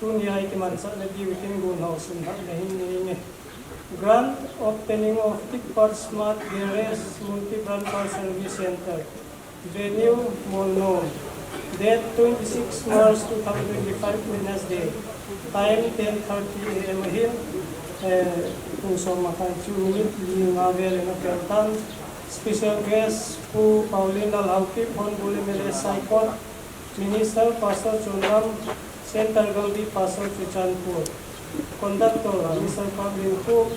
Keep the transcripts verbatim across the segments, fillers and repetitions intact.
Tunia ikimanchah nadiu kin gon ho sunhahna hin neinge. Grand opening of Tikpat Smart Garage Multi-Brand Car Service Center. Venue, Molnom. Date twenty-six March two thousand twenty-five, Wednesday. Time ten thirty A M ahin. Eh, pung som makai chu minute li nga vel in apel tan. Special guest, Pu Paulin Lalhaokip, Honorable M L A Saikot, Minister Pastor Chonram, Center Gambih Pastor Churachandpur. Conductor, Mister Pam Lin Khup.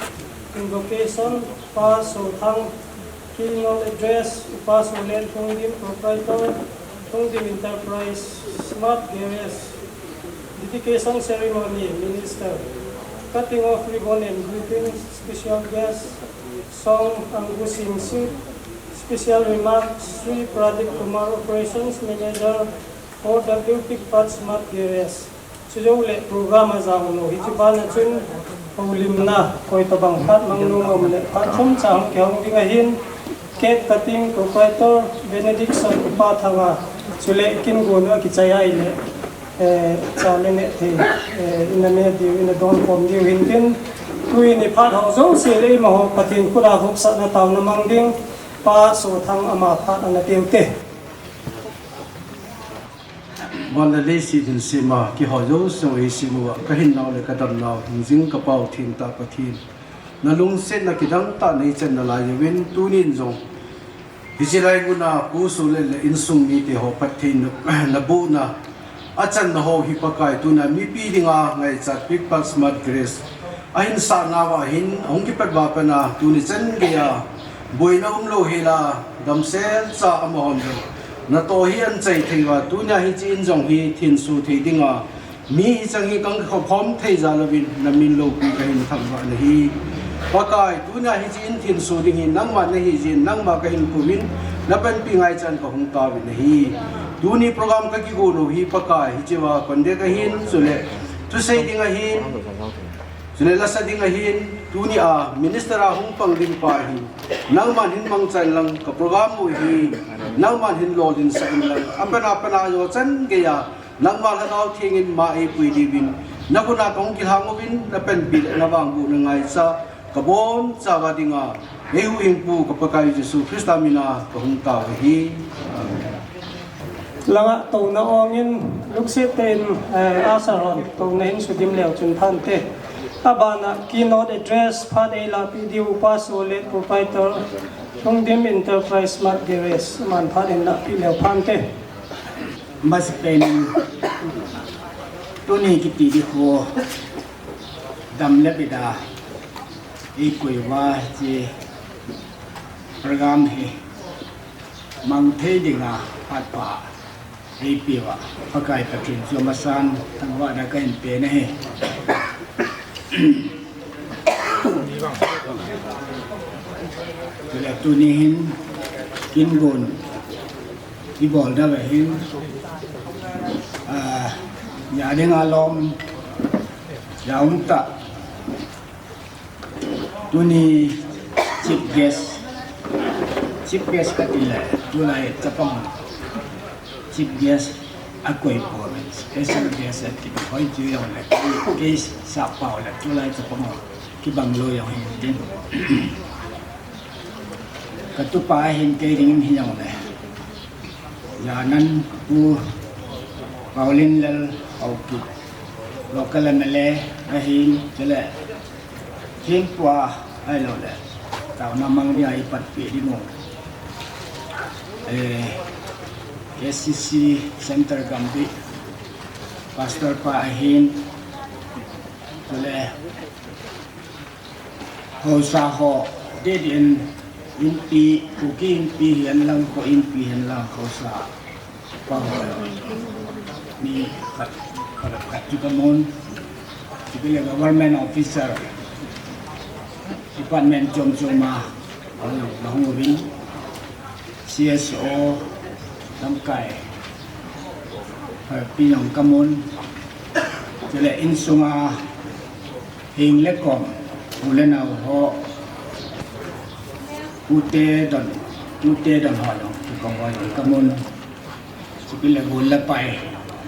Invocation, Pa Sothang. Keynote address, Upa Solen Thongdim, Proprietor, Thongdim Enterprise, Smart Garage. Dedication ceremony, Minister. Cutting of ribbon and greeting, special guest, Song Angu Singsit. Special remarks, Sri Pradeep Kumar, Operations Manager, four W Tikpat Smart Garage. Chujou le program ajao lou, hiche bana chun houlimna, koi tabang phat mang nom um le, phat thum cha hung kihong ding ahin, cake cutting, proprietor, benediction, Upa Thanga, chule kin gon a kichai ahile, eh, cha le neh thei, eh, ina ne diu, ina don khom diu hintin, tuin iphat ho jouse le eimaho Pathen khut a vopsahna taona mang ding, Pa Sothang ama phat ana teute. Van le leiset hinsema kihou jouse eisim uva, kahinnau le kadamnau, hingjing kapao thengtah Pathen, nalungsetna kidangtah neichan nalai uvin, tunin jong hiche lai muna Pu Solen le insung mite ho phatthei na, nabohna, achanna ho hi Pakai tuna mipi dinga ngaichat Tikpat Smart Garage ahin sah nauva hin, ahung kipat uva pat a, tuni chan geiya boina umlou hela, damsel cha amahon jong natoh hi ahin chai thei uva, tunia hiche in jong hi thenso thei dinga, mi hicheng hi kahin khom thei jal uvin, namin loupi kahin thangvah nahi. Pakai, tunia hiche in thenso ding hi nangma nahi jeh in, nangma kahin kouvin, napanpi ngaichan kahung tauvin ahi. Tuni program kakigon u hi Pakai, hichea conduct ahin, chule thusei ding ahin, chule lasa ding ahin, tunia minister a hung pang ding pa ahin, nangman hin mangchan lang, ka program u hi nangman hin lolhinsah in lang, apan apan a jong chan geiya nangma Lhagao Theng in ma eipui diuvin, nakhut a kahung kilhang uvin, napanpi le navangbohna ngaicha, kabonchauva dinga eihuhhingpu ka Pakai Jesu Christa mina kahung tao ahi. Amen. Langa touna ongin, lungset tah in, eh, usher hon touna hin sudim leu chun phante. Abana keynote address phat eilahpeh diu Upa Solen, Proprietor, Thongdim Enterprise Smart Garage, aman phat eilahpeh leu phante. Masapen in, tuni kiti ding khu dam le bida eikoi uva, hiche program hi mang thei dinga phat pha eipeuva, Pakai Pathen chu amasan thangvahna kahin pe nahi. Chule tuni hin kin gon ibol nauva hin, ah, ja dinga lom ja um tah. Tuni chief guest, chief guest kati le, tulai chapang chief guest akoi poi, special guest ati, hoi chu jong le, kei sap pau le, tulai chapang kibang lou jong hitin. Katupa ahin kei dingin hi jong le, janan Pu Paulin Lalhaokip, local M L A ahin, chule Thempu a ahilou le, taona mang dia eipatpi ding u, eh, K C C Center Gambih Pastor pa ahin, chule haosa ho, didin, Inpi, Kuki Inpi hihen lang, Kho Inpi hihen lang, haosa pa ho, mi khat, khat, khat chu kamun, chule government officer, department chom chom a, ahung uvin, C S O, lamkai, eh, pi jong kamun, chule insunga heng le kom, u le nao ho, u te don, u te don ho jong, kikong ho jong kamun, chule gon le pai,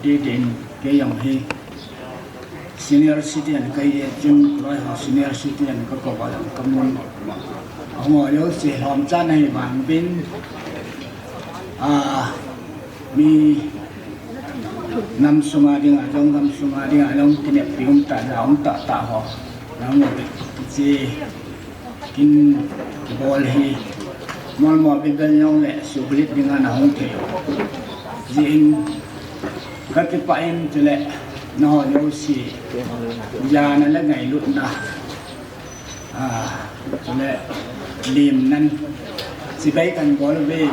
didin, kei jong hi, Senior citizen kahi chun, koloi ho senior citizen kakou a jong kamun. Ahung ho jouse lhomcha nahi vang uvin, a, mi nam sunga dinga jong, gam sunga dinga jong, kineppi um tah, ja um tah tah ho. Nang mo, hiche kin kibol hi molmo bibel jong le suhbulhit dinga nahung thei u jeh in kakipah in, chule nangho jouse jana le ngailutna, a, chule limnan chibai kahin bol uve.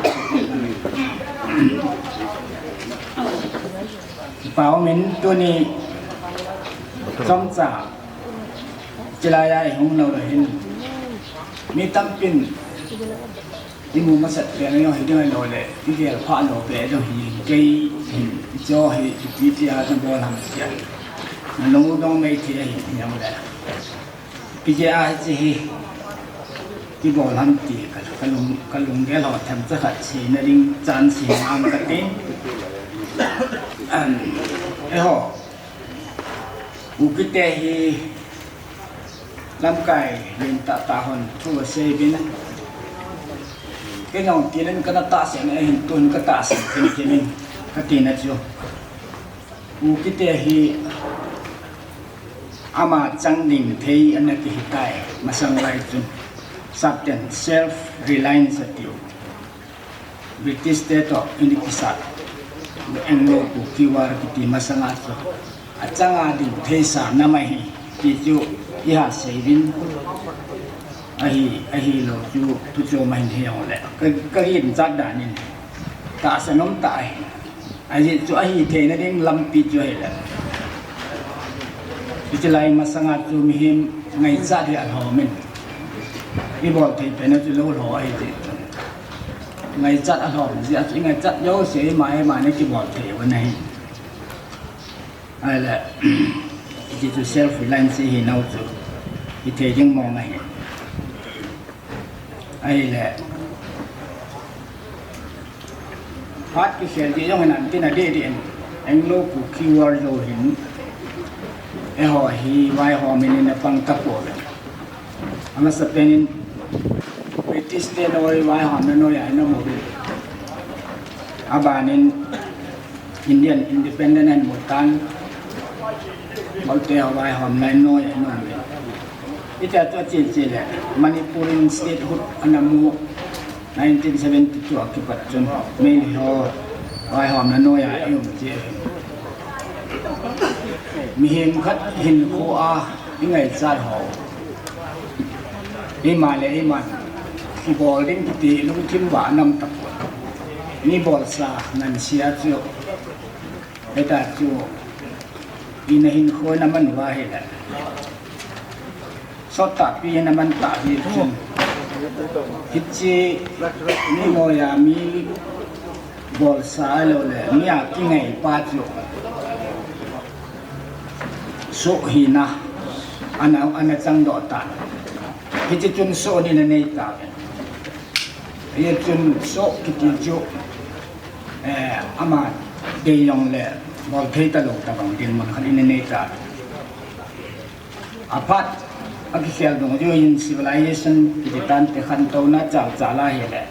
Kipa umin tuni chomcha chilai a ihung lou le hin, mi tampin imu masat pen jong hiding ahilou le, igel phah lou pen jong hi, kei hin, icho hi, ipi tia nabol ham tia, nalung u dong mei thei ahi, hijong le, ipi jeh a hiche hi kibol ham ti ka, kalung, kalunggel ho themcha khat seina ding chance hi mang katin. Eiho Kukite hi lamkai lentah tah hon thu asei uvin, kei jong tilin kana tahsan ahin, tun katahsan thimthimin katina chu, Kukite hi ama chang ding thei ana kihitai, masang lai chun sapten self reliance atiu. British te toh eini kisat Anglo Kuki War kiti masanga chu achanga ding theisa nam ahi ti chu iha sei uvin, ahi, ahilou chu thuchom ahin hijongle ka, kaginchat dan in tahsa nomtah ahi. Ajeh chu ahi theina ding lampi chu ahile, hiche lai masanga chu mihem ngaichat hi alhomin, ibol thei pen a chu lou lho ahi jeh chun, ngaichat alhom jeh a chu ingaichat jouse ima ima nakibol thei u ahi. Ahile hiche chu self reliance ihinau chu hithei ding mong ahi. Ahile phat kikhel jeh jong hin antin adeh deh in, Anglo Kuki War jou hin eiho hi vaihom in ina pang tapouve. Amasapen in British te noi vaihomna noiya ina um uvin, aban in Indian independent ahin mu tan, Malte ho vaihomna noiya ina um uvin. Hitia chu ache che le Manipur in statehood ana mu nineteen seventy-two a kipat chun Meitei ho vaihomna noiya i um che. Mihem khat hinkho a ingaichat ho, ima le iman kibol ding kiti lungthim vah anam tapon, mi bolsa ngansea chu, hita chu ina hinkho naman uva ahile, sottahpi naman tah jeh chun, hiche mi noiya mi bolsa ahiloule mi a kingaipa chu soh hina ana, ana changdoh tan. Hiche chun soh ni nanei tauvin. Hichun soh kiti chu, eh, ama dei jongle bol thei talou tobang dinmun khat ina nei tauvin. Aphat akikhel dungjui in civilization kiti tante khantouna chalchal ahile,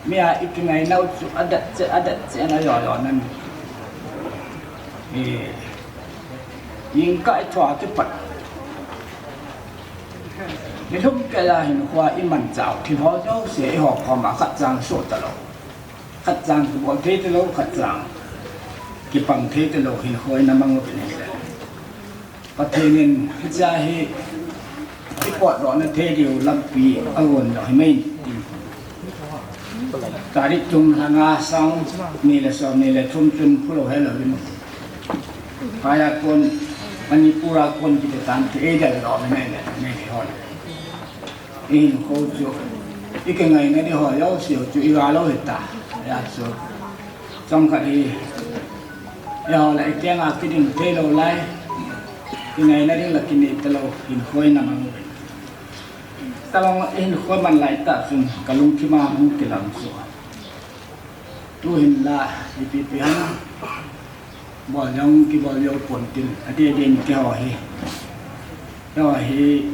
mi a ikingainau chu adet cheh, adet cheh in ajojo nan. Jingkah ithoa kipat nilhum keiya hinkhoa imanchah u thil ho jouse eiho koma khatcha soh talou, khatcha kibol thei talou, khatcha kipang thei talou hinkho ina mang uvin ahile, Pathen in hichea hi ipotdohna thei diu lampi agon lou himai ti. Tarik thum lha nga, sang ni le som ni le thum chun phulou helouvin, phaiya kon, Manipur a kon kiti tante eidaldoh uve, Meitei hon. Ihinkho chu, ikingaina di ho jouse chu iga lou hita. Hijeh chun chomkhat hi eiho le ikenga kiding theilou lai, kingaina ding la kinei talou hinkho ina mang uve. Tobang hinkho man laitah chun kalungthima hung kilang chu, tuhin la ipi ipi ham Bol jong kibol jou pon tin, adeh deh in keiho hi, keiho hi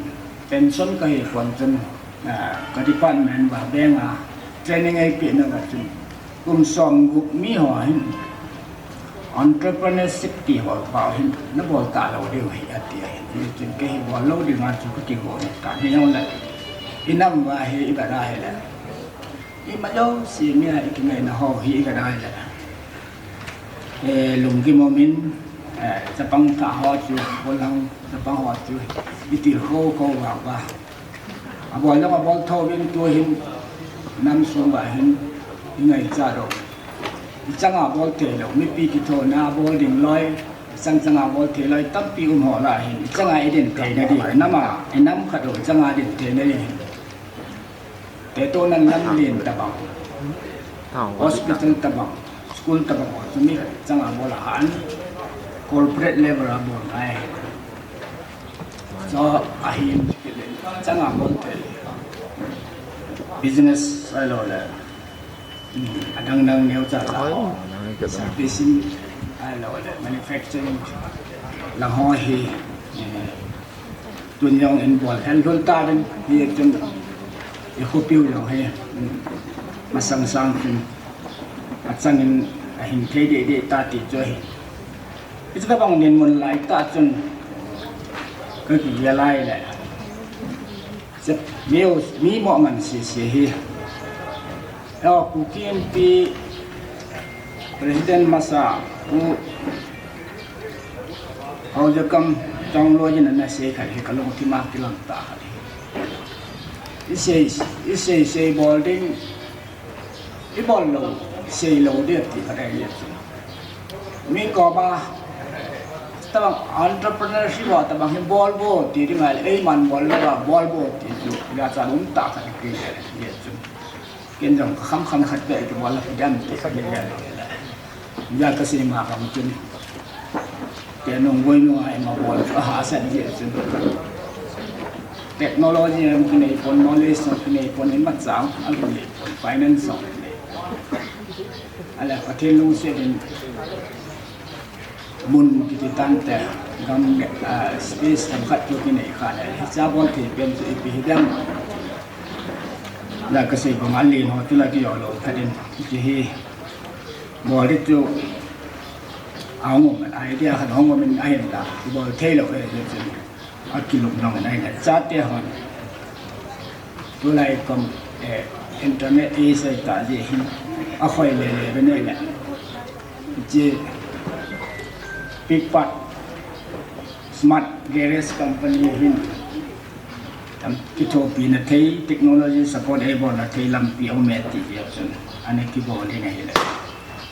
pension kahi pon chun, ah, ka department va bank a training eipeh nauva chun, kum somgup mi ho hin entrepreneurship ti ho pau hin nabol talou diu ahi ati ahi. Hichun kei hi bol lou dinga chu kakigo tan, hijongle inam uva hi ivet a hile, ima jouse mi a ikingaina ho hi ivet a hile, eh, lunggim umin, eh, chapang thah ho chu, gollhang chapang ho chu itilkhou khou uva, abol jong abol thouvin, tuhin nam sunga hin ingaichat u, ichanga bol theilou, mipi kithona bol ding loi, ichang changa bol theiloi tampi um ho lah hin, ichanga idin theina diu, inam a, inam khat u ichanga din theina diu hin, tetohna lamlen tobang, hospital tobang, school tobang ho chu mi changa bol ahan, corporate level a bol ngai. Chu ahin, changa bol thei, business ahiloule, um, adang dang neocha cha ho, servicing ahiloule manufacturing lang ho hi, um, tun jong in bol hel lhon tauvin, hichun ikhopiu jong hi, um, masang sang chun achangin ahin thei deh deh ta ti chu ahi. Hiche tobang dinmun laitah chun kakigel a hile, mi, mi mo man sese hi, Kuki Inpi President masa Pu Haojakam Chongloi in ana sei khat hi kalungthim a kilang tah khat ahi. Isei, isei sei bol ding, ibol lou sei lou ding ti khat ahi chu. Mi koma tobang entrepreneurship a tobang hi bol bou ti ding ahile, eiman bol louva bol bou ti chu imacha umtah khat ahi chu. Ken jong kakham kham khat beh kibol a kidem ti khat ahi. Hijeh a kasei ma bang chun, kei nung voi nunga ima bol chu ahahsat jeh chun, technology jong kinei pon, knowledge jong kinei pon, imacha jong kinei pon, finance jong kinei pon. Ahile Pathen lungset in mun kiti tante, gam, ah, space themkhat chu kinei kha le, hiche a bol thei pen chu ipi hidem. La kasei banga len ho chu la kijo lou khat in, hiche hi bol ding chu ahung um, idea khat ahung um in ahinla, ibol thei lou ahi chun, akilungdong in ahile, chate hon tulai kom, eh, internet age ahitah jeh hin akhoi lele uvin ahile, hiche Pikpat Smart Garage Company hin tam kithopina thei, technology support eibolna thei lampi aume ti jeh chun ana kibol in ahile,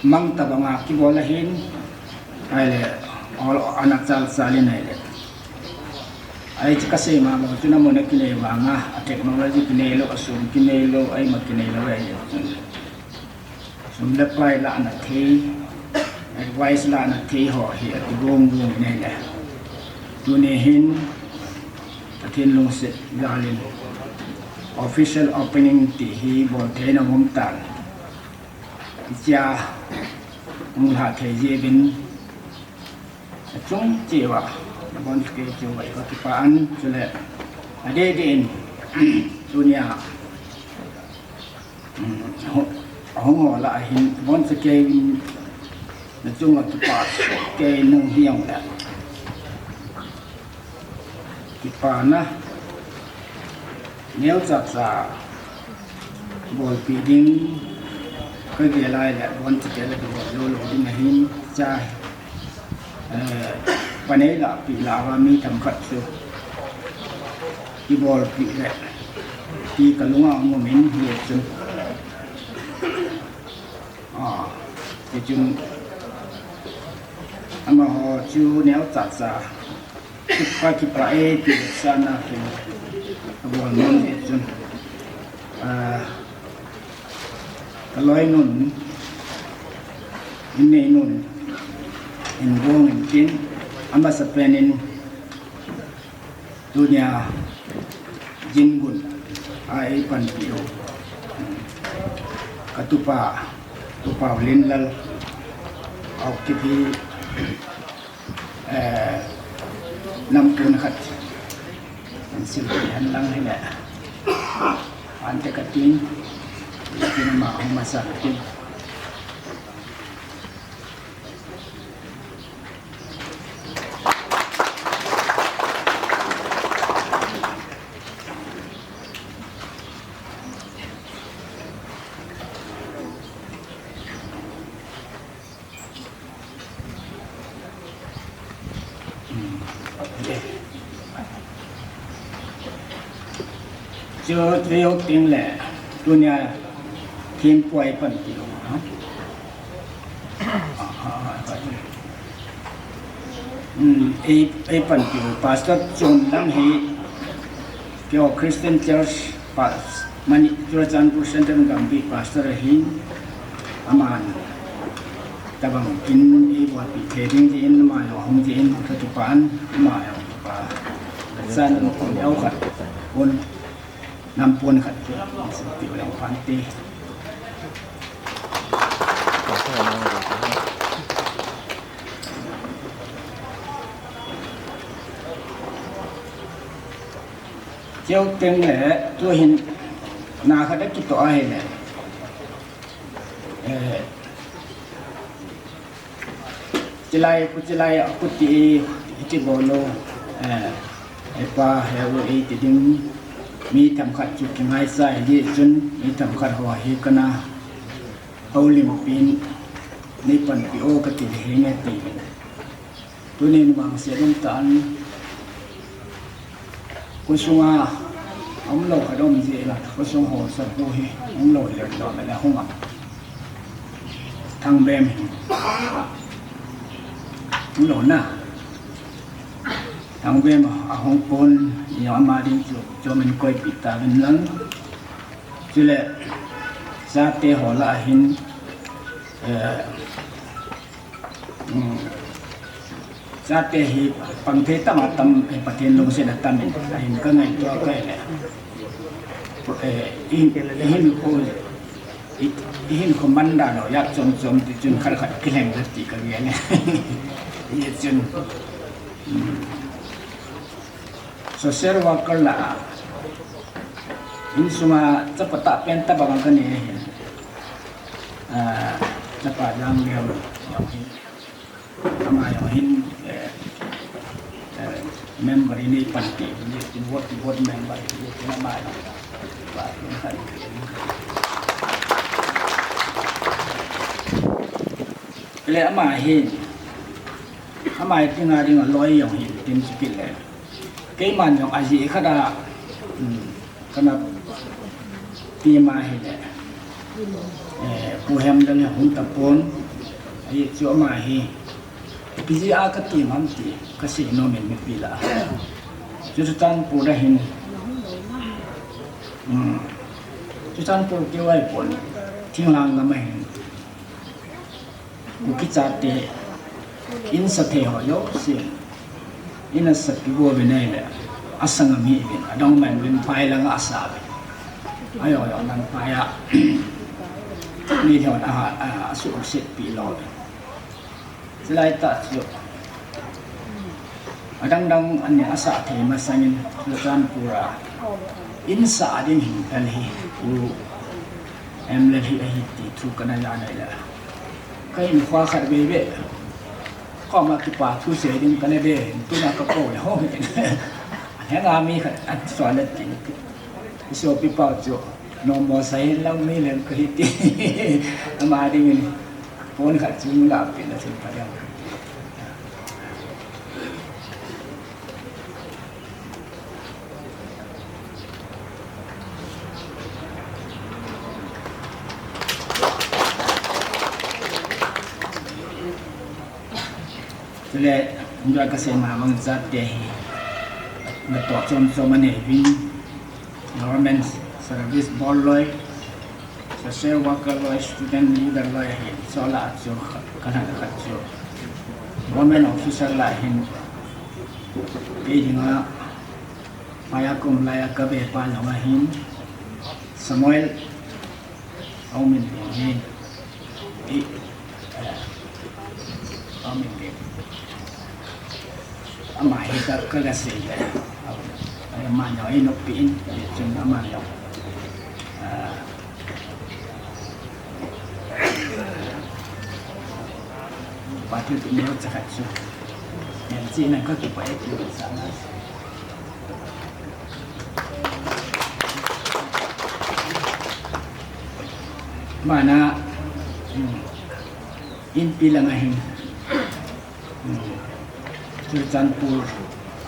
mang tobanga kibol ahin, ahile, ol ana chal chal in ahile, hiche kasei ma bang chun amun akinei vanga, a technology kinei lou, asum kinei lou, aima kinei lou ahi chun, sum le pai lahna thei, advice lahna thei ho hi akigong gong in ahile, tuni hin Pathen lungset jal in official opening ti hi bol theina um tan, hichea hung lha thei jeh uvin, achung cheh uva nabonchauva kei cheh uva kakipah in, chule adeh deh in tunia, um, hung, hung ho lah a hin bonchauva kei in nachunga kipah kei nung hijongle, kipana neocha cha bolpeh ding kagel a ahile, bonchauva kei la kibol jou lou ding ahin, cha, eh, panei lahpeh lah uva mi themkhat chu kibolpeh le ti kalunga um in, hichun, ah, hichun amaho chu neocha cha kakipah e ti sahna hi abol nom jeh chun, ah, kaloinun, inneinun, inbong intin, amasapen in tunia Jingun a eipanpiu katupa, Tupa Lenlal, Haokip hi Eh, nampun khat. An sil ti han lang hi le. An te ka tin. Tin ma hong masa tin. Chu, chu jou teng le, tunia thempu a ei panpi u, ha? Hmm, ei, ei panpi u, Pastor Chonlam hi, keiho Christian Church, Pas-, Mani-, Churachandpur Central Gambih Pastor ahin, aman tabang in eibolpi thei ding tin, ama jong hung tin, katupan, ama jong tupa. San, au khat, pon, nampun khat, pi u jong phan te. Cheu teng le, tu hin, na khat a kitoh ahile. Eh, chilai, ku chilai, ku ti, iti bolo, eh, epa, heu, iti ding, mi themkhat chu kingaisah, hijeh chun, mi themkhat ho hi kana, houlimpin, nei panpi o kati le, henge ti. Tunin vangset um tan, khosunga umlou khat um jeh in, khosung ho sapu hi umlou jeh in, le hung a. Thangbem hi. Umlou na. Thangbem ahung pon, ama ding chu, chu min koipi tauvin lang. Chule, chate ho lah a hin, eh, Hmm. Chate hi pang thei tam a tam, hi Pathen lungset a tam in, ahin ka ngaito a ka le. Eh, i, i hinkho, i, i hinkho man dan lou, ijat chom chom ti chun khat khat kilheng khat ti ka gel e. Hijeh chun, hmm. Social worker lah a, insunga chapa tahpen tabang ka nei ahi. Ah, chapa Janglem jong hin, ama jong hin, eh, eh, member in ei panpi, in ward, ward member, in ama jong, pa, in khat. Le ama hin, ama hi dinga dinga loi jong hin, tin chu kile. Keiman jong ajeh khat a, um, kana tima hile, eh, Pu Hemlal hi hung tapon, ajeh chu ama hi, ipi jeh a ka tim ham ti, ka sei nom in mipi lah a. Churachandpur a hin, um, Churachandpur keu ahipon, thinglhang gam a hin. Kuki chate, in sa thei ho jouse, in a sapi uvin ahile, asang a mi uvin, adang man uvin, phai lang a asa uvin. Ajo, ajo, nang phai a, mi thei hon a, a, asuhset pi lou uvin. Chulai tah chu, adang dang an asa thei masang in, Churachandpur a, in sa ding hin kal hi, Pu Hemlal hi ahi ti thu kana ja nai le. Ka hinkho khat veve. Koma kipa thu sei ding kana ve, tuna ka kou le ho. Henga mi khat a sua le tin. Sopi pau chu, nommo sa hin lang mi leng ka hi ti. Ama ding in, pon khat chu la pe na chu pa ding. Chule, injo ka sei ma mang jat te hi, natoh chom chom anei uvin, government service bol loi, social worker loi, student leader loi hi, chu lah a chu, ka na khat chu, government officer lah hin, kei dinga, Phai a kum lai a ka ve pa jong ahin, Samuel Aung Min Ping hi, i, eh, Aung Min Ping. Ama hi ka, ka, ka sei le. Ama jong ei noppi in, chun ama jong. Ah, pa thil tu neo cha khat chu. Neo chi na ka kipah e tu sa na. Ama, hmm, Inpi lang ahin. Hmm. Churachandpur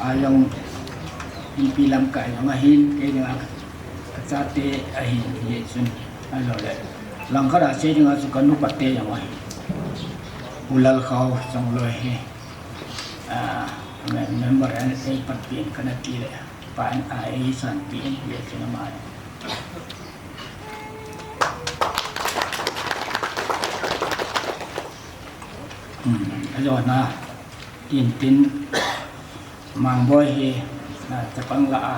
a jong Inpi lamkai jong ahin, kei dinga ka chate ahin, hichun. Ahilou le. Langkhat a sei dinga chu ka nupate jong ahin. U Lalkhao Chongloi hi. Ah, me-, member an ei patpi in kana ti le. Pa in a ei sanpi in, hichun ama. Hmm, ajona, tin tin, Mangboi hi, na, chapang la a,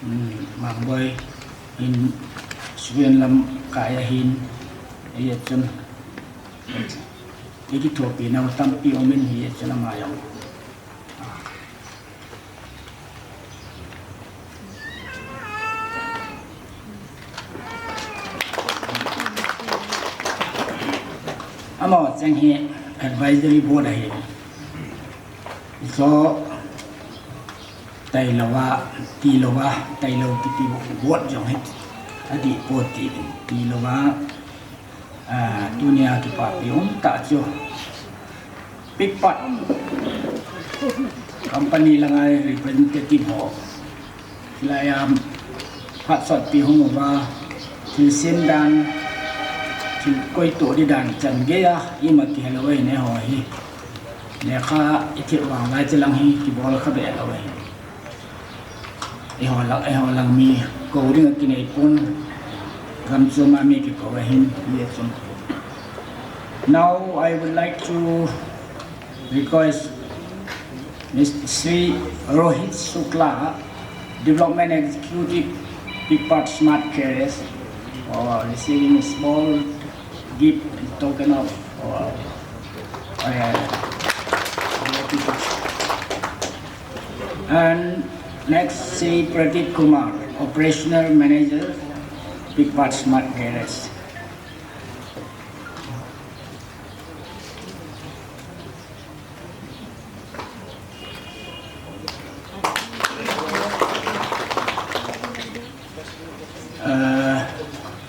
hmm, Mangboi in, Suan lamkai ahin, hichun, ikithopi nau tampi umin hichun ama jong. Amaho cheng hi advisory board ahi. Iso tailou a, tilou a, tailou kiti board jong hi. Adih poi ti, tilou a, ah, tunia kipapi um tah chu. Picpat company langa representative ho. Hilai a phatsotpi hung uva, thil sem dan, thil koito di dan chan geiya, ima kihelou ahin eiho hi. Lekha i thil vang lai chilang hi, kibol kha be lou ahi. Eiho lang, eiho lang mi kou ding a kinei pon, gam chom a mi kikou ahin, hichun. Now I would like to request Mister Shri Rohit Shukla, Development Executive, Picpat Smart Garage, for receiving a small gift in token of, uh, uh, gratitude. And next, Shri Pradeep Kumar, Operational Manager, Picpat Smart Garage. Uh,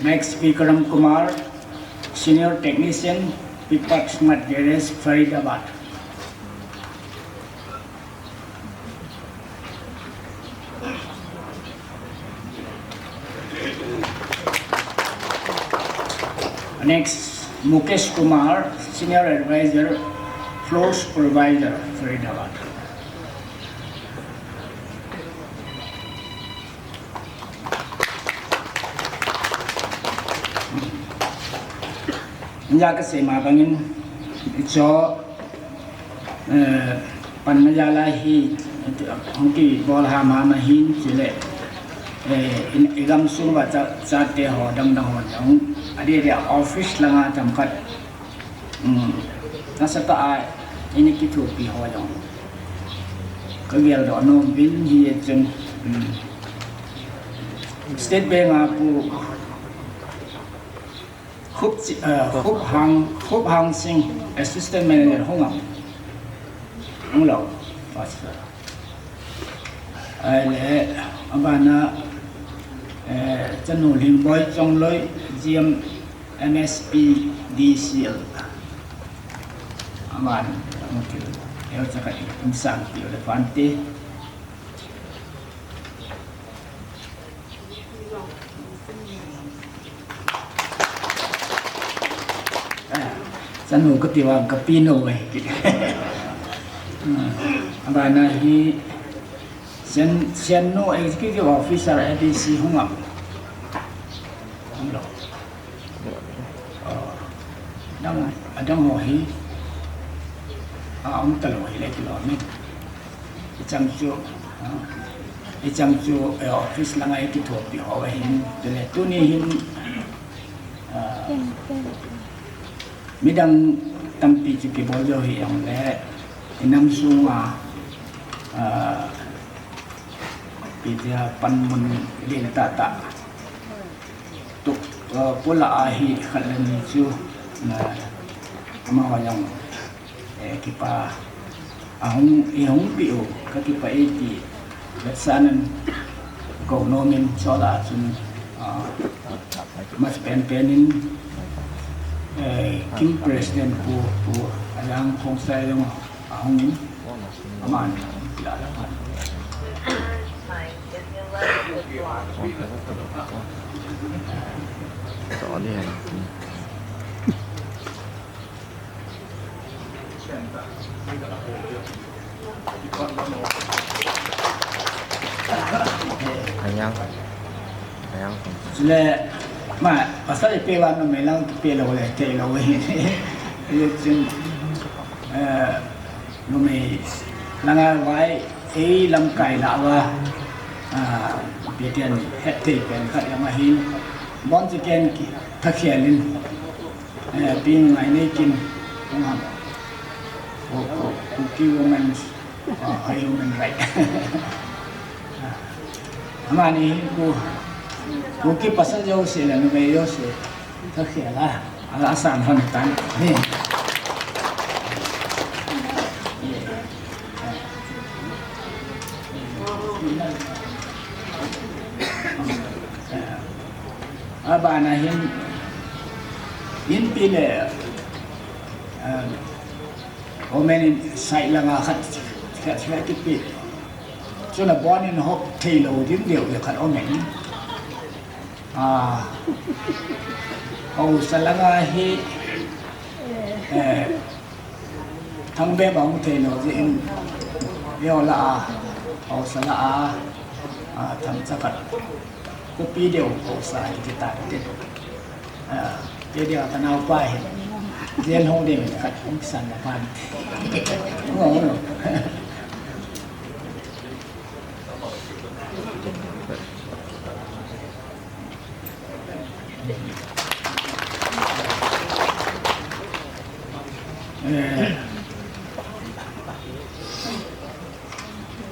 next, Vikram Kumar, Senior Technician, Picpat Smart Garage, Faridabad. Next, Mukesh Kumar, Senior Advisor, Floor Supervisor, Faridabad. Ija kasei ma bangin, icho, eh, panna jal a hi, hung kibol ham ham ahin, chule, eh, in, i gamsung uva cha, chate ho, dang dang ho jong, adeh deh a office langa chomkhat, um, nasatah a, eina kithopi ho jong. Ka geldoh nom uvin hichun, um, State Bank a pu Khup Chi-, eh, Khup Hang, Khup Hang Singh, Assistant Manager, hung am? Hung lou. Pastor. Ahile, abana, eh, chanu Lhingboi Chongloi, G M M S P D C L. Aman, aman kil. Eo chaka i, um sang ti ole fante. Chanu kati vang kapi nou e. Abana hi Sen, Sennu Executive Officer A D C hung am. Hung lou. Adang, adang ho hi, a, um talou hile kilom in. Ichang chu, a, ichang chu, eh, office langa ikithopi ho ahin, chule tuni hin, a, midang tampi chu kibol jou hijongle, inam sunga, Ah, ipi tia panmun lentah tah. Tuk, ah, pula ahi khat le ni chu, ah, amaho jong, eh, kipa ahung, ihung pi u, kakipah e ti, vetsahnan kou nomin chola chun, ah, mas penpen in, eh, KIM President Pu, Pu Ajang Khongsai jong ahung in, aman la la pan. Ayang. Ayang. Chule, ma, pasal ipi vang numei lang ipi lou le, kei lou. Ye chun, eh, numei langa vai, ei lamkai lah uva, ah, ipi tia hetthei pen khat jong ahin, boncha ken kithakhel in, eh, pi ngai nei kin, kong ham, Ku-, Ku-, Kuki women, ah, human right. Amani, Ku-, Kuki pasal jouse le numei jouse, thakhel a. Ala asan hon tan. Ni. Abana hin, hin pi le, um, omen in sai langa khat, khat, khat kipi. Chuna bon in hop thei lou ding deu le khat omen. Ah, haosa langa hi, eh, Thangbe bang thei lou jeh in, yo la a, haosa la a, ah, thangcha khat. Kopi deu haosa hi ti ta te. Ah, te deu ta nau pa hi. Jen hong deu khat hong san la pan. Oh, oh. Eh,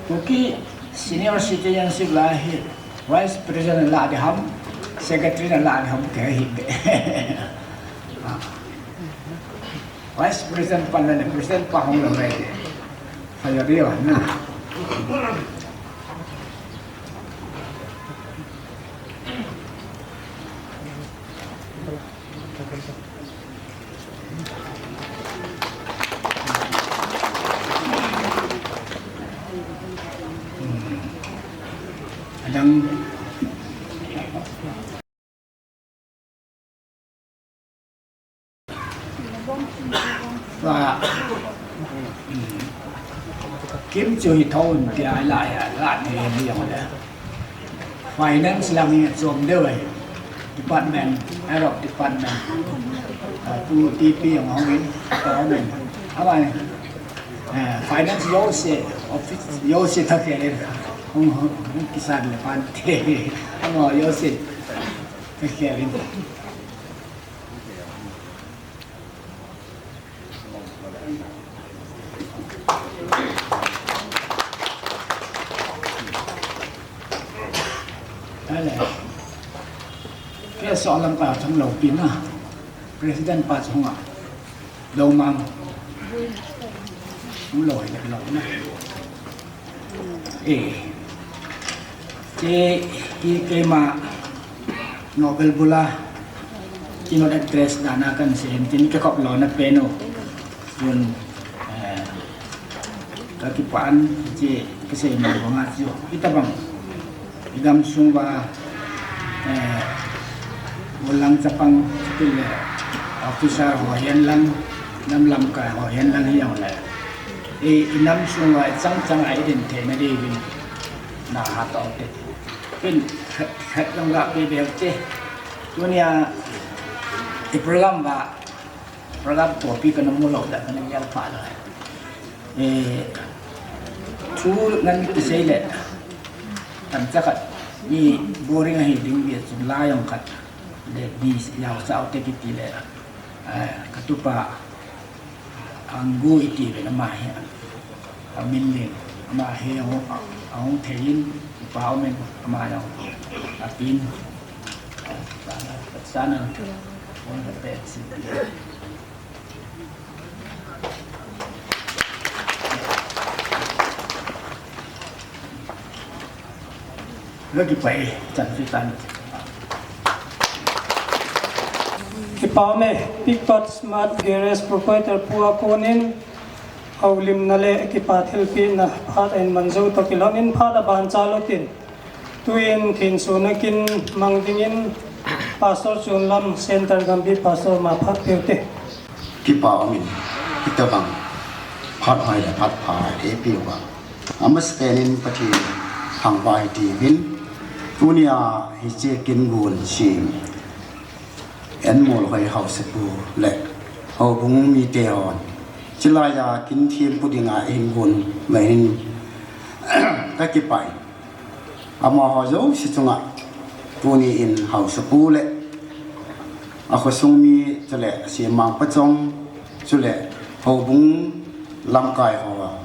Kuki senior citizenship la hi vice president la ding ham, secretary la ding ham kei hi. Ah. Vice President pan le President pa hung le mai. Fa ya dio na. Adang. Wa, Kim chu hi thon ti ai lai a, la ni ni yong le. Finance lang hi chom deu ai. Department, head of department. Ah, tu T P yong hong in, to hong in. Awa, eh, finance jouse, office jouse thakhel in. Hong, hong, hong kisan le pan te. Hong jouse. Thakhel in. Ale. Kei solam pa chang lou pi na. President pa chang a. Lou mang. Lou hi lou na. Eh. Kei, kei, keima Nobel bula keynote address dana kan sei hin tin kei khop lona pen u. Chun, eh, ka kipan che ka sei ma banga chu. Hitabang. I gam sung uva, eh, gollhang chapang, chutile officer ho hihen lang, nam lamkai ho hihen lang hi jong le. I, i nam sung uva i chang chang a i din theina diuvin na ha to te. Ken khat, khat jong ga pe beu te. Tunia i program va, program topic kana mu lou da kana gel pha lou. Eh, thu ngan kisei le, tamcha khat, mi boring ahi ding bia chun la jong khat, le mi jao sao te kiti le, eh, ka tupa, Anggu iti ve na ma hi, a min le, Ama hi ahung, ahung thei in, kipa um in, ama jong apin, sana, sana, Lagi pai, chan fi tan. Kipa me, Pictot Smart Garage Proprietor Pu a konin, houlimna le kipa thilpina phat a in manzo to kilhonin phat a ban cha lotin. Tuin thin suna kin mang dingin Pastor Chunlam Center Gambi Pastor ma phat peu te. Kipa umin, kitabang, phat hoi le phat pha, e piu ba. Amasapen in Pathen thangvah hi tiuvin, tunia hiche kin gon sim, Enmolhoi haosapu le houbung mite hon, chilai a kin thempu dinga hin gon mai hin, ka kipai. Amaho jouse chunga, tuni in haosapu le, a khosung mi chule, Semang Pachong, chule, houbung lamkai ho,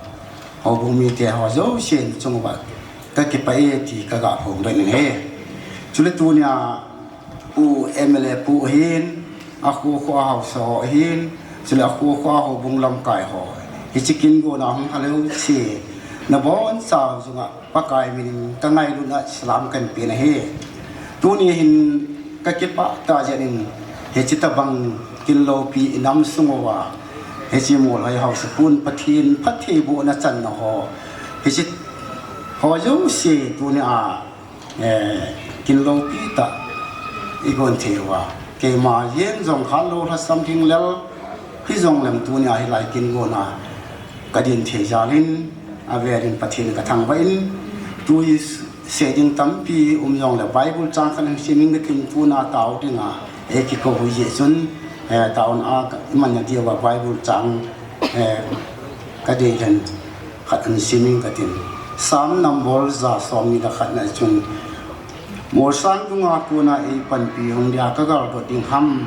houbung mite ho jouse chunga, ka kipa e ti ka ga phong dan in ahi. Chule tunia, Pu M L A pu hin, a khu khu a haosa ho hin, chule a khu khu a houbung lamkai ho. Hiche kin gon a hung haleu si, nabon chauva chunga, Pakai min in ka ngailutna salam kahin pe nahi. Tuni hin ka kipah tah jeh in, hiche tabang kin loupi i nam sung uva, hiche Molhoi haosapun Pathen phattheibohna channa ho, hiche ho jouse tunia, eh, kin loupi tah i gon thei uva. Keima jeng jong khat lou lhasam ding lel, hijongleng tunia hilai kin gon a ka din thei jal in, avel in Pathen ka thangvah in, tu i sei ding tampi um jongle Bible chang khat hin sim ing katin tuna tao dinga, eh, kikou u jeh chun, eh, taona ka iman na diuva Bible chang, eh, ka dei lhen khat hin sim ing katin. Psalm number ja som ni le khat na chun, Molsang dunga kona eipanpi hung dia ka galdot ding ham.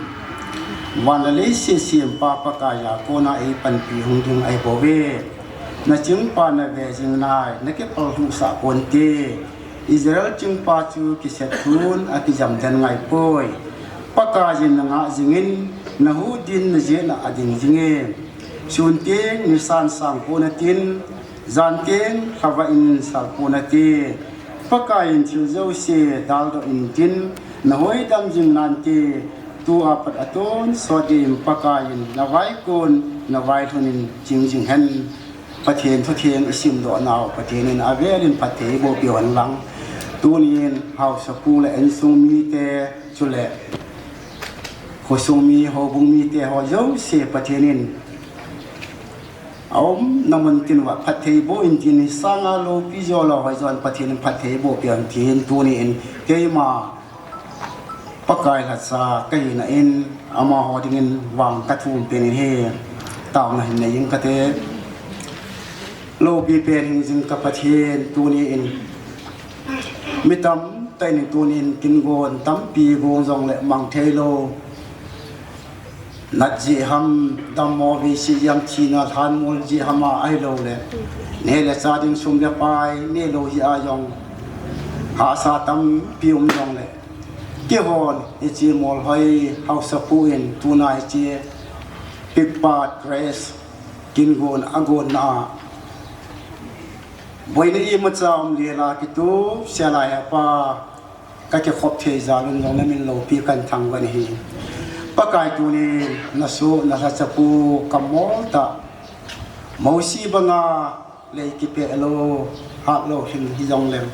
Van le leiset sempa Pakai a kona eipanpi hung ding ahi bouve. Na chingpa na ve jing nai, na kipal lhuh sah ponte. Israel chingpa chu kiset thun a kijam den ngai poi. Pakai in na ngah jingin, na huhna din na jehna a ding jinge. Sun teng nisan sang pon atin, jan teng lhava in sal pon ati. Pakai in thil jouse daldoh intin, na hoidam jing nante, tua pat a tonsot in Pakai in na vaikon, na vailhun in ching jing hen. Pathen thutheng i simdoh nau, Pathen in avel in phatthei boh peh hen lang. Tunin haosapu le insung mite, chule khosung mi, houbung mite ho jouse Pathen in aumna mun tin uva phatthei boh intin, sanga loupi jo lou hoi jon Pathen in phatthei boh peh hen tin, tunin keima Pakai lhatsa ka hina in, amaho dingin vang ka thum pen in ahi, taona hin nei ing kate. Loupi pen hing jing ka Pathen, tunin mi tamtah in tunin kin gon tampi gon jongle mang thei lou. Nat jeh ham, dammo vei si jam thina lhan mol jeh ham a ahilou le, neh le chah ding sum le pai, neh lou jeh a jong hahsa tampi um jongle, keihon hiche Molhoi haosapu in tuna hiche Picpat Grace kin gon a gonna a, boina imacha um lou a kitup sel a hepa, ka kikhop thei jal un jong na min loupi kahin thangvah in ahi. Pakai tunin na soh na lhacha pu ka mol tah. Mosi banga lei kipeh lou, hat lou hin hijongleng,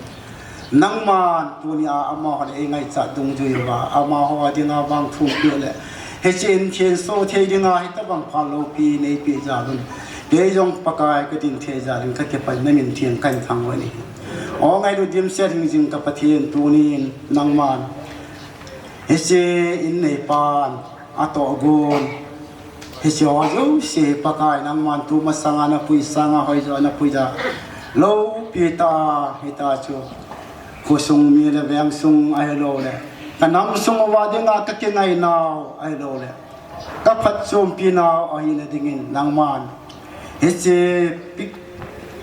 nangman tunia amaho le eingaichat dungjui uva, amaho dinga vang thum peh le, hiche in thenso thei dinga hitabang phat loupi neipeh jal un, kei jong Pakai ka din thei jal in ka kipah in na min theng kahin thangvah in ahi. O ngailut dimset hing jing ka Pathen, tunin nangman hiche in neipan atoh gon, hiche ho jouse Pakai nangman tumasanga na puisanga hoijo na puija loupi tah a, hita chu khosung mi le vengsung ahilou le, ka nam sung uva dinga ka kingai nau ahilou le, ka phatchompi nau ahina dingin nangman hiche Pic-,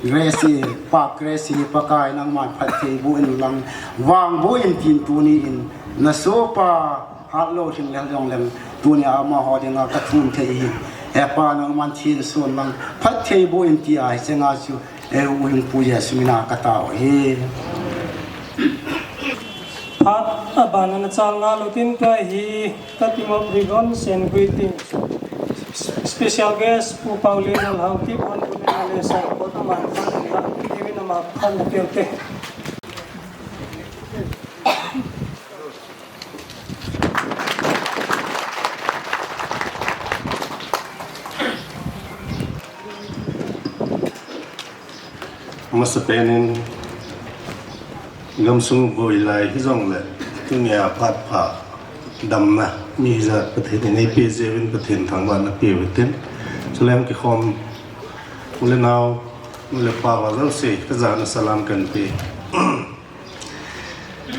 Grace, Pa Grace, Pakai nangman phattheiboh in lang, vangboh in tin tuni in, na sopi hatlou hing lel jongleng, tuni a amaho dinga ka thum thei hi. He Pa nangman thensun lang, phattheiboh in ti ahi chenga chu, e U Hing Pu Jesu mina ka tao hi. Phat abana na chal nga lou tin tua hi cutting of ribbons and greeting. Special guest Pu Paulin Alhangkip, Honorable M L A Saikot, aman phat in la, David ama phat na pelte. Amasapen in, gamsung boi lai hijongle, tunia phat pha damna mi hijat Pathen in eipe jeh uvin Pathen thangvahna pe uhitin. Chuleh kikhom u le nao, nu le pa ho jouse, ka jana salam kahin pe.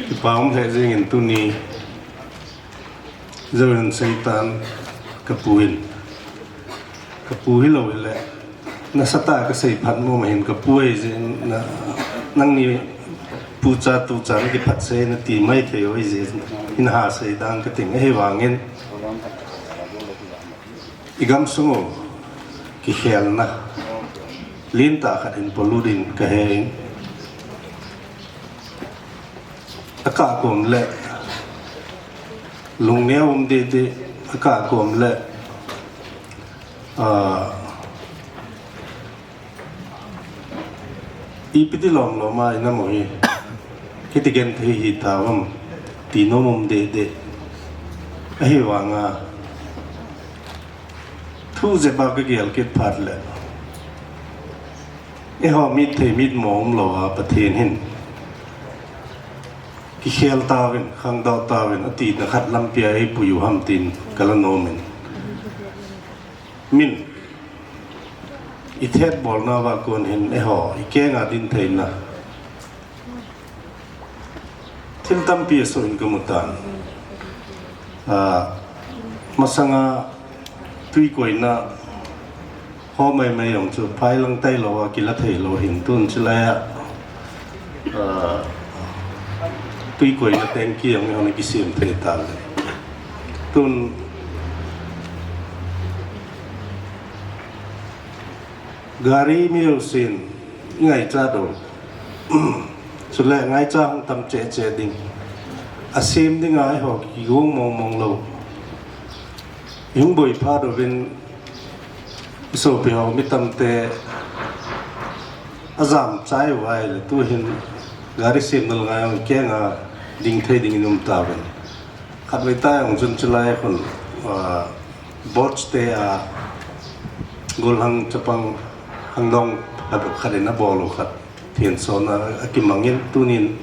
Kipa um lheh jengin tuni, Johan Seitan, ka pu in. Ka pu hilou hile, nasatah a ka seiphat mong mong hin ka pu ahi jeh in, nangni pu cha tu cha na kiphat sei na ti mai thei u ahi jeh in, hin ha sei dang ka ting ahi vangin. I gamsung u, kikhelna lentah khat in polut in ka he in. Akah kom le, lungneo um deh deh, akah kom le, ah, ipi ti lom lom a i nam u hi, hiti genthei hita uvem, ti nom um deh deh. Ahivanga, thu jep a ka gel kit phat le, eiho mit thei mit mo umlou a Pathen hin kikhel tauvin, khangdoh tauvin, ati na khat lampi a eipui u ham tin ka la nom in. Min, i thet bolna uva kon hin eiho, i kenga din theina thil tampi asoh in ka mu tan. Ah, masanga tui koina ho mai mai jong chu phai lang tailou a kila theilou hin tun chulai a, ah, tui koina tanki jong hon kisem thei tan. Tun gari mi jousen i ngaichat u. Chule ngaicha hung tam cheh cheh ding. Asem dinga eiho kigong mong mong lou. I hung boi phat uvin i sopi ho mi tamte ajam chai uva ahile tuhin gari semna langa jong kenga ding thei ding in um tauvin. Khatvei tah jong chun chulai khun, ah, Boch te a, golhang chapang hangdong khat, khat in abol u khat. Thensona akimangin tunin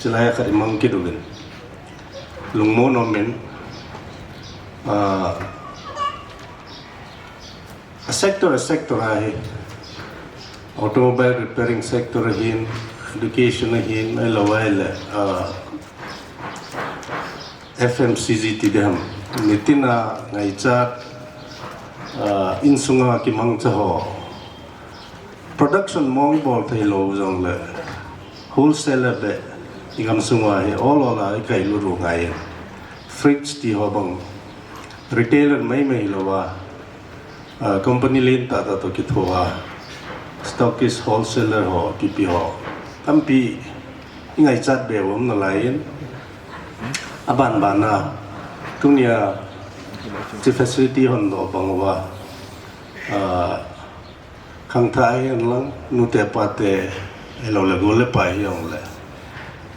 chulai khat imang kit uvin. Lungmon umin, ah, a sector, a sector ahi. Automobile repairing sector ahin, education ahin, ahilou ahile, ah, F M C G ti ding ham. Nitin a ngaichat, ah, insunga kimangcha ho. Production mong ibol theilou jongle, wholesaler beh i gamsunga hi ol ol a i kailut u ngai in. Fridge ti ho bang, retailer mai mai louva, ah, company lentah tah toh kithoa, stockist, wholesaler ho, P P ho, tampi i ngaichat be u um nalai in, aban ban a, tunia, chi facility hon doh bang uva, ah, khangthah hihen lang, nute pate, ahilou le gol le pai hijongle,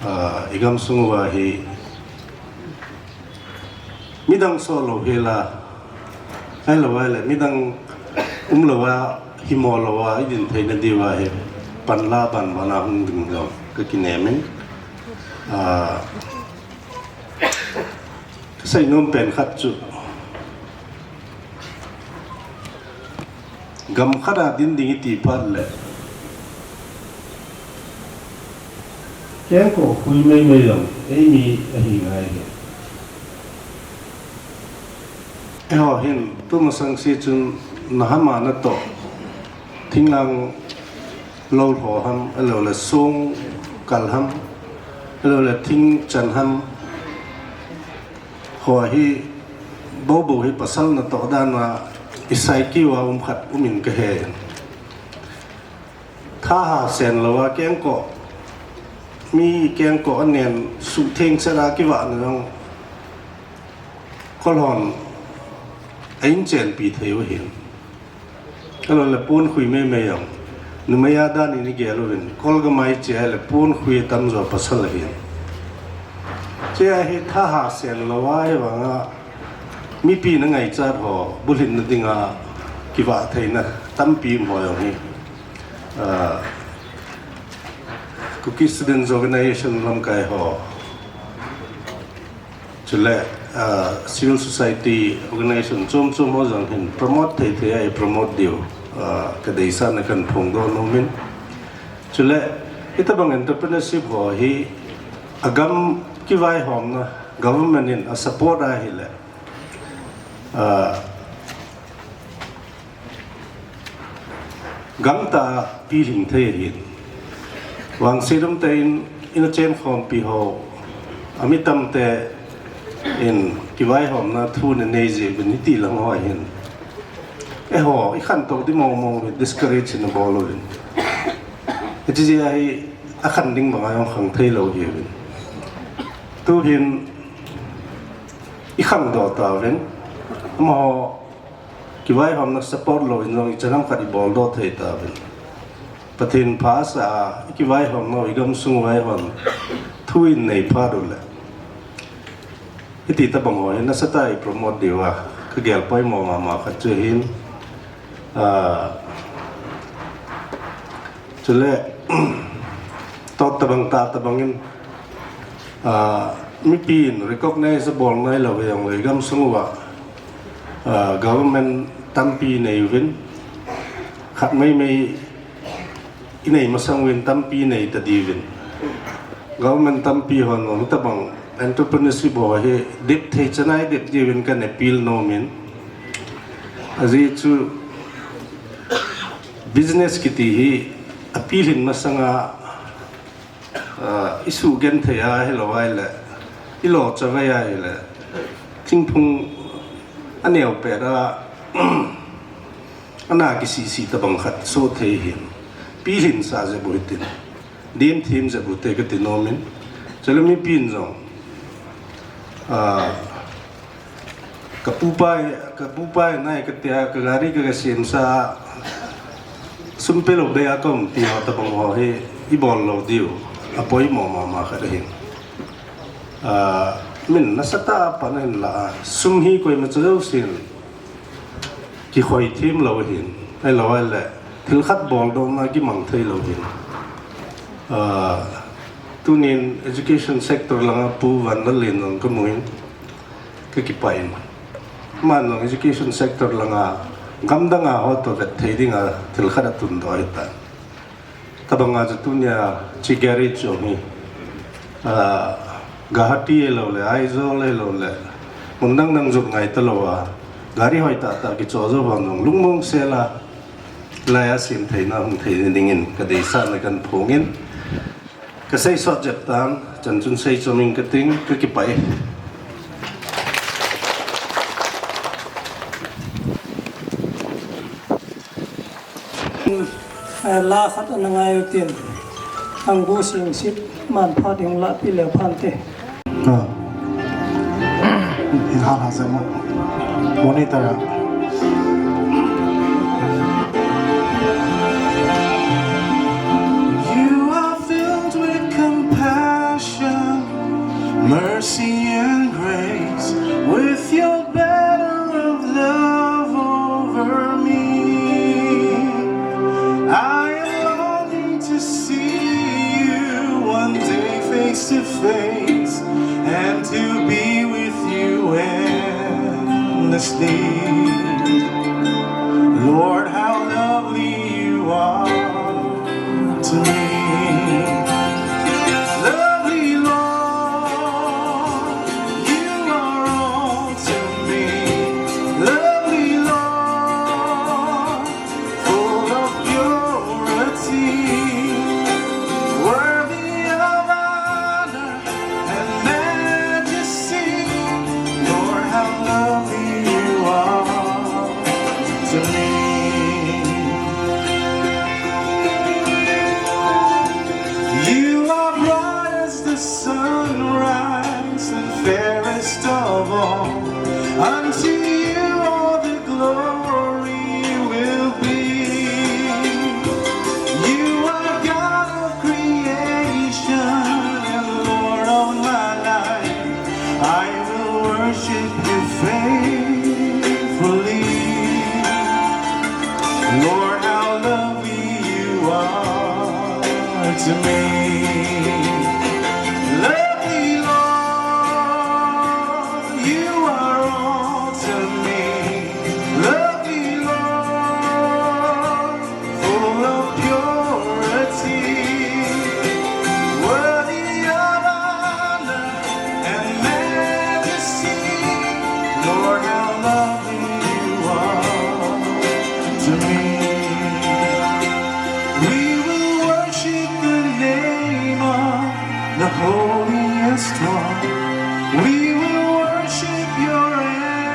ah, i gamsung uva hi, midang soh louhel a, ahilou ahile, midang umlou a, himo lou a, i din theina diuva hi, panla ban ban a hung ding jong ka kinem in, ah, ka seinom pen khat chu, gam khat a din ding i ti phat le, kengkoh khui mai mai jong eimi ahi ngai hi. Eiho hin tumasang se chun nahama natoh, thinglhang Lou lho ham, ahilou le song kal ham, ahilou le thing chan ham, ho hi bobo hi pasal natoh dan a i psyche a um khat um in ka he. Thahat sen lou a kengkoh, mi kengkoh anen suhtheng set a kivah na jong kol hon a in chenpi thei u hin. Ahilou le pon khui mei mei jong. Numei a dan in i gel uvin. Kol gamai che le pon khui tamjo pasal ahin. Che a hi thahat sen lou a hi vang a mipi na ngaichat ho, bulhin na ding a kivah theina tampi um ho jong hi. Ah, Kuki Students Organization lamkai ho. Chule, ah, civil society organization chom chom ho jong hin promote thei thei a i promote diu, ah, ka deisahna kan phongdoh nom in. Chule, hitabang entrepreneurship ho hi a gam kivaihomna government in a support a hile, ah, gangtah a pilhing thei ahin. Vangset umtah in, ina chenkhompi ho, a mi tamtah in kivaihomna thu na nei jeh uvin hiti lang ho ahin. Eiho, i khantou ding mong mong uvin, discourage na bol uvin. Hiche jeh a hi a khan ding banga jong khang thei lou hi uvin. Tu hin i khangdoh tauvin. Amaho kivaihomna support lou in jong i chanam khat i boldoh thei tauvin. Pathen pha asa a, i kivaihomna u i gamsung uva eihon thu in nei phat u le. Hiti tabang ho hi nasatah a i promote diu a, ka gel poimo mama khat chu ahin. Ah, chule, tot tabang tah tabang in, ah, mipi in recognize a bol nai lou ve jong le, i gamsung uva, ah, government tampi nei uvin, khat mei mei i nei masang uvin tampi nei ta diuvin. Government tampi hon jong hitabang entrepreneurship ho hi dep thei chan a i dep diuvin kan appeal nom in. Ajeh chu business kiti hi a pilhin masang a, ah, i suhgenthei a hilou ahile, i lo chavai a hile, thingphung a neo pet a, ana kisih sih tabang khat soh thei hin, pilhin sah jep u hitin, din thim jep u te kati nom in, chule mipi in jong, ah, ka pupa, ka pupa in nai katia, ka gari ka, ka semsa, sum pelou bei a ka um ti ho tabang ho hi i bol lou diu, a poimo mama khat ahin. Ah, min nasatah a pan ahin la a, sum hi koima cha jousen kikhoi them lou ahin, ahilou ahile thil khat boldohna kimang thei lou ahin. Ah, tunin education sector langa Pu Vanlalin jong ka mu in, ka kipah in. Aman jong education sector langa gamdang a ho toh vet thei dinga thil khat a tundoh ahitan. Tabanga chu tunia hiche garage jong hi, ah, Guwahati ahilou le, Aizawl ahilou le, mun dang dang jot ngai talou a, gari hoi tah tah kichoh jou vang jong lungmong sel a, lai a sem theina hung thei dingin ka deisahna kan phong in, ka sei sot jep tan, chan chun sei chom ing kating, ka kipah e. Eh, la khat ana ngai u tin, Angbu Singsit, man phat hung lahpeh leu phante. Ah. In ha ha jemo. Monitor a. You are filled with compassion, mercy and grace, with your banner of love over me. I am longing to see you one day face to face and to be with you endlessly. Lord, how lovely you are to me. Lovely Lord, you are all to me. Lovely Lord, full of purity. Fairest of all, unto you all the glory will be. You are God of creation and Lord of my life. I will worship you faithfully. Lord, how lovely you are to me. Lovely Lord, you are all to me. Lovely Lord, full of purity, worthy of honor and majesty. Lord, how lovely you are to me. We will worship the name of the holiest one. We will worship your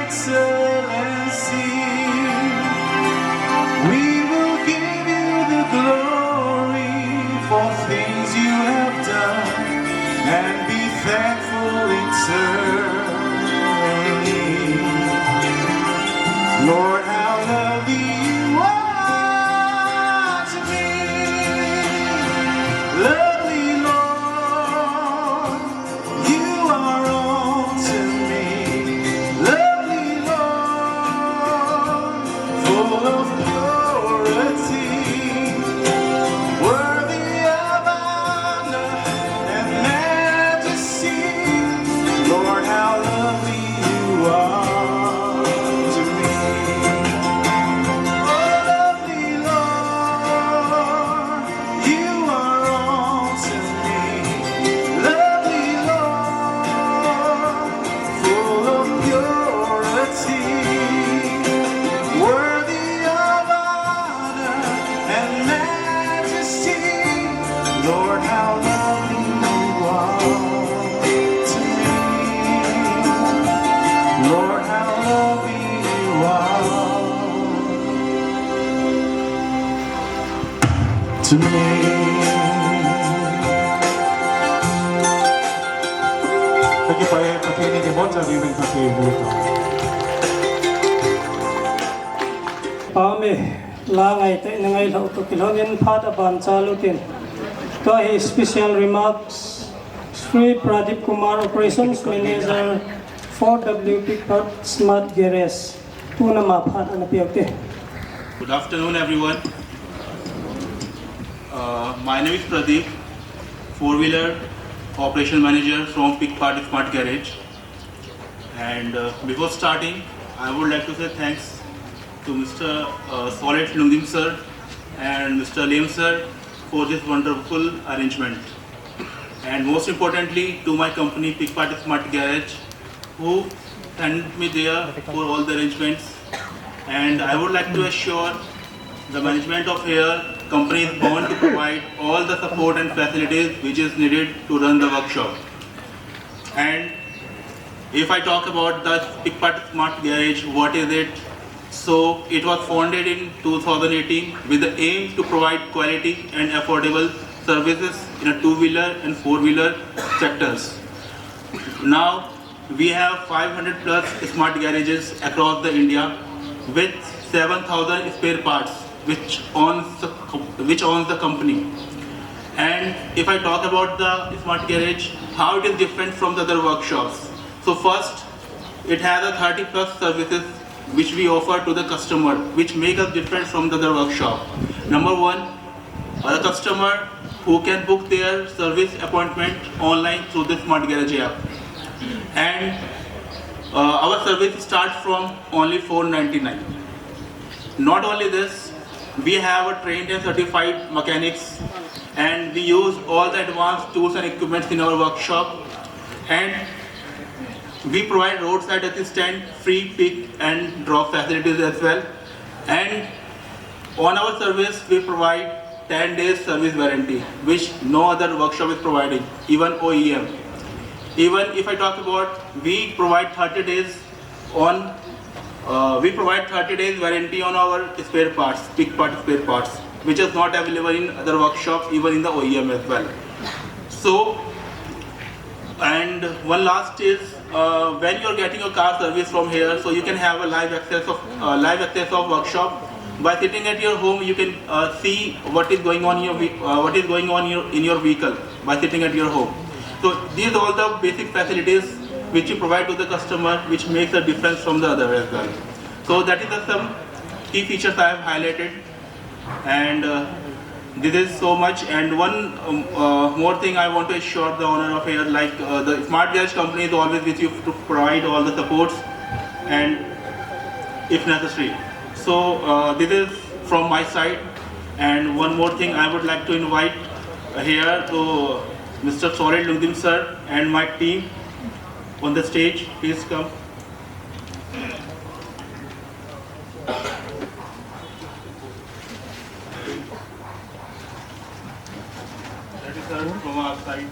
excellency. We will give you the glory for things you have done and be thankful eternally. Lord, how lovely you are to me. Lovely Lord, you are all to me. Lovely Lord, full of purity, worthy of honor and majesty. Lord, how lovely you are to me. Oh, lovely Lord, you are all to me. Lovely Lord, full of purity, worthy of honor and majesty. Lord, how lovely you are to me. Lord, how lovely you are to me. Amen. La ngaitah in angailhah u toh kilhonin phat aban chal utin. Tua hi special remarks, Shri Pradeep Kumar, Operations Manager, four W Pigpad Smart Garage. Tuna ama phat ana pe u hite. Good afternoon, everyone. Uh, my name is Pradeep, four-wheeler operation manager from Pigpad Smart Garage. And uh, before starting, I would like to say thanks to Mister uh, Solid Lungdim sir and Mister Lem sir for this wonderful arrangement. And most importantly, to my company, Pigpad Smart Garage, who sent me there for all the arrangements. And I would like to assure the management of here, company is bound to provide all the support and facilities which is needed to run the workshop. And if I talk about the Pigpad Smart Garage, what is it? So it was founded in two thousand eighteen with the aim to provide quality and affordable services in a two-wheeler and four-wheeler sectors. Now we have five hundred plus smart garages across the India with seven thousand spare parts which owns the, which owns the company. And if I talk about the smart garage, how it is different from the other workshops. So first, it has a thirty plus services which we offer to the customer, which make us different from the other workshop. Number one, a customer who can book their service appointment online through the Smart Garage app. And uh, our service starts from only four ninety-nine. Not only this, we have a trained and certified mechanics, and we use all the advanced tools and equipments in our workshop. And we provide roadside assistance, free pick and drop facilities as well. And on our service, we provide ten days service warranty, which no other workshop is providing, even O E M. Even if I talk about, we provide thirty days on, uh, we provide thirty days warranty on our spare parts, Pigpad spare parts, which is not available in other workshop, even in the O E M as well. So, And one last is, uh, when you are getting your car service from here, so you can have a live access of uh, live access of workshop. By sitting at your home, you can uh, see what is going on in your ve- uh, what is going on in your, in your vehicle by sitting at your home. So these are all the basic facilities which you provide to the customer, which makes a difference from the other as well. So that is the some key features I have highlighted. And uh, this is so much. And one um, uh, more thing I want to assure the owner of here, like uh, the Smart Garage company is always with you to provide all the supports and if necessary. So uh, this is from my side. And one more thing, I would like to invite here to Mister Solid Lungdim sir and my team on the stage. Please come. That is all from our side.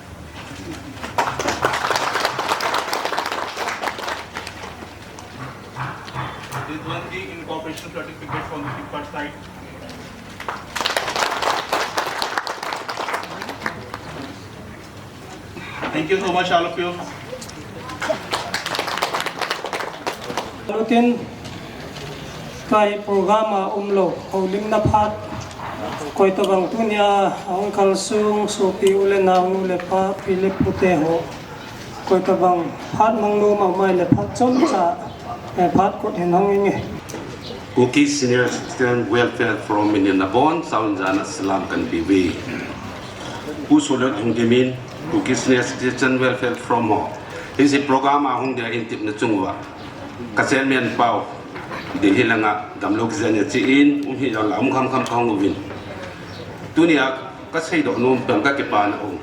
This one, the incorporation certificate from the Flipkart side. Thank you so much, all of you. Lutin, kai program a umlou, houlimna phat, koitabang tunia, ahung kalsung, sopi u le nao, nu le pa, pi le pute ho, koitabang phat mangnom a mai le phat chomcha, eh, phat kot hin hong inge. Kuki Senior Citizen Welfare Forum in nabon, saun jana salam kan pe uve. Pu Solet Lungdim in, Kuki Senior Citizen Welfare Forum ho. Hiche program a hung dia hin tipna chung uva. Ka chairman pau. Delhi langa damlou kijen a che in, um hi jong la um kham kham kahung uvin. Tunia ka seidoh nom pen ka kipana um.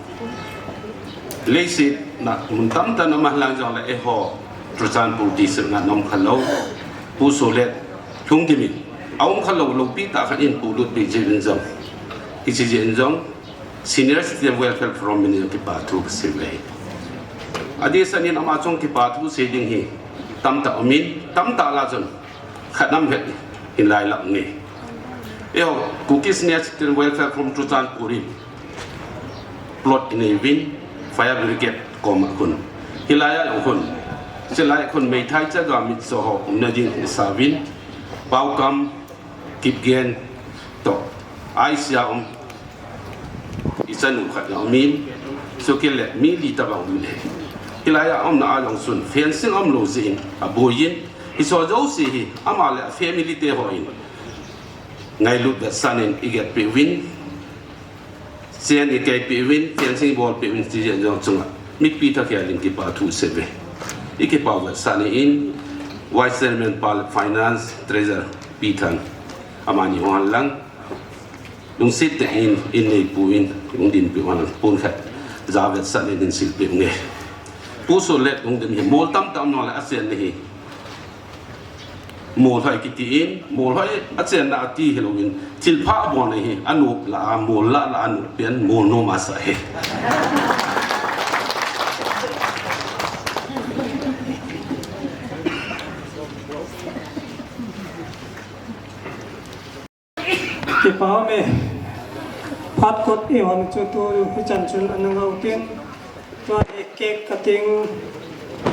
Leiset na mun tamtah na ma lang jong le eiho Churachandpur district na nom khalou. Pu Solet Lungdim in. Aum khalou loupi tah khat in pulut pi jeh in jong. Hiche jeh in jong. Senior Citizen Welfare Forum in kipa thu kasei uve. Adeh sangin ama chunga kipa thu sei ding hi tamtah umin, tamtah lah chun khat nam het hin lai lah nge. Eiho, Kuki Senior Citizen Welfare Forum Churachandpur in plot inei uvin, fire brigade koma khun. Hilai a khun, hilai khun meithai chaga mitcho ho umna ding isa uvin, Paokam, Kipgen, toh, Asia um, I chanu khat jong umin, chukit le mi li tabang umin ahi. Hilai a umna a jong chun fencing umlou jeh in, aboi in, hiche jouse hi, ama le a family te hon ngailut vetsahnan i get peh uvin, chen i kei peh uvin, fencing bol peh uvin, ti jeng jong chunga mipi thakhel in kipa thu sei uve. I kipa vetsahna in, Vice Chairman pa le Finance, Treasurer, Pi Than, amani hung lang. Lungset tah in, in neipu in, hung dinpi uva pon khat, ja vetsahnan hin silpeh nge. Pu Solet Lungdim hi mol tamtah um nale achenna hi. Mol hoi kiti in, mol hoi achenna ati hilouvin, thilpha abol na hi, anop lah a, mol lah lah a nop pen, mol nom asa hi. Kipa ume, phat kot i hon chu tu hichan chun ana ngau tin, tua hi cake cutting,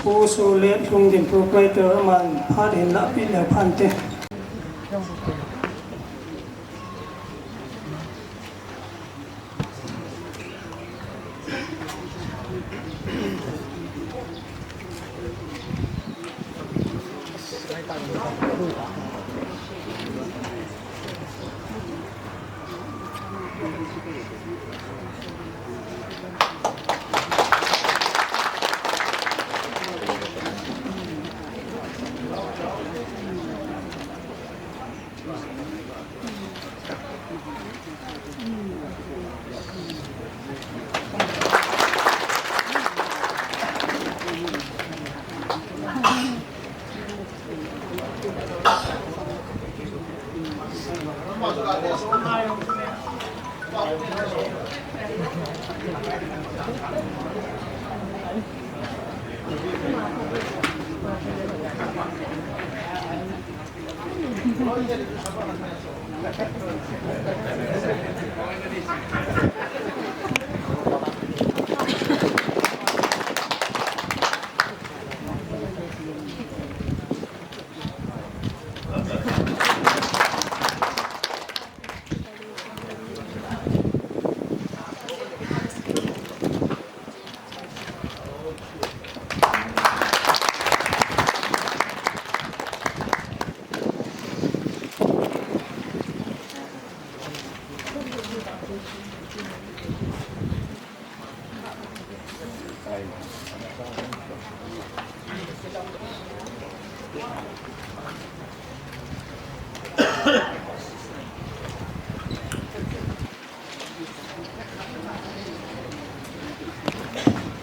Pu Solet Lungdim proprietor aman phat hin lahpeh leu phante.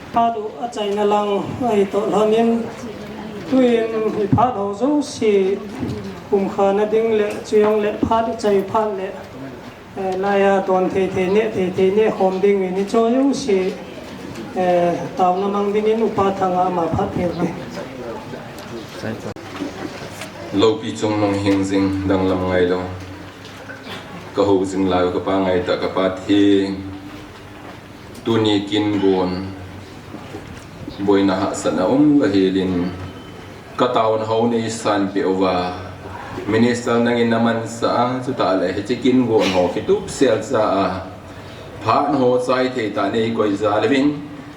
Phat u achaina lang ahi toh lhonin, tuin hi phat ho jouse kum khana ding le, chujongle phat ichai phat le, eh, laiya don thei thei neh thei thei neh khom ding in icho jouse, eh, taona mang dingin Upa Thanga ama phat peh te. Loupi Chungnung Hingjing, Danglam Ngailou. Ka hou jing lai u ka Pa ngaitah, ka Pa theng. Tuni kin gon, boina hahsatna um ka helin, ka taona ho nei san peh uva, Minister nangin na mansah a, chutah le hiche kin gon ho kitup sel cha a, phat ho chai thei tah nei koi jal uvin,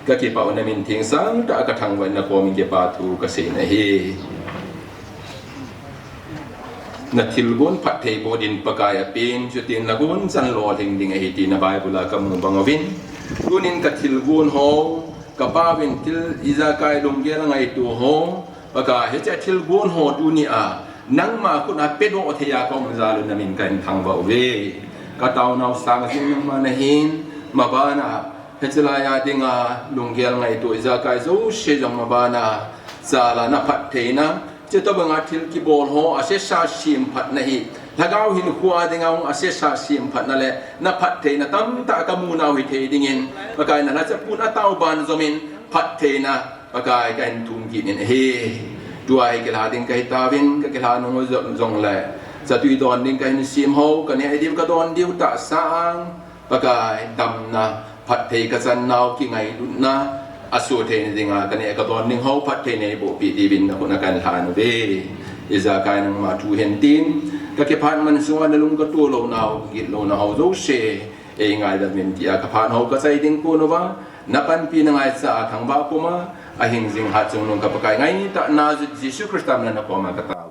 ka kipah u na min thingsang tah a ka thangvah in na komin kipa thu ka sei na ahi. Na thilgon phatthei boh din Pakai a pen, chutin na gon chan lolhing ding ahi ti na Bible a ka mu bang uvin. Tunin ka thilgon ho, ka Pa uvin thil ijakai lunggel ngaito ho, Pakai hiche thilgon ho tuni a, nangma khut a pedoh thei a ka um jal u na min ka in thangvah uve. Ka taonau sang jing nangma na hin, maban a, hiche laiya dinga, lunggel ngaito ijakai jouse jong maban a, jal a na phattheina, Chutobanga thil kibol ho, asesa semphatna hi, lhagao hinkho a dinga hung asesa semphatna le, na phattheina tamtah ka mu nau hithei dingin, Pakai na lhacha pun a taoban jomin, phattheina, Pakai ka in thum kit in ahi. Tua hi kilha ding ka hi tauvin, ka kilha nung u jong, jong le, chatui don ding ka hin sem ho, ka neh diu ka don diu tahsa a, Pakai, damna, phatthei ka chan nau, kingailutna, asoh theina dinga, ka neh ka don ding ho, phatthei nei boh peh diuvin na khut a ka in lhan uve. Ijakai nangma thu hen tin, ka kiphat man sunga na lung ka to lou nau, ka git lou nau jouse, ei ngaidam in tia ka phat ho ka chai ding kon uva, na panpi na ngaicha a thangvah puma, a hingjing hatchungnung ka Pakai ngaitah na Jesu Christa min a na koma ka ta.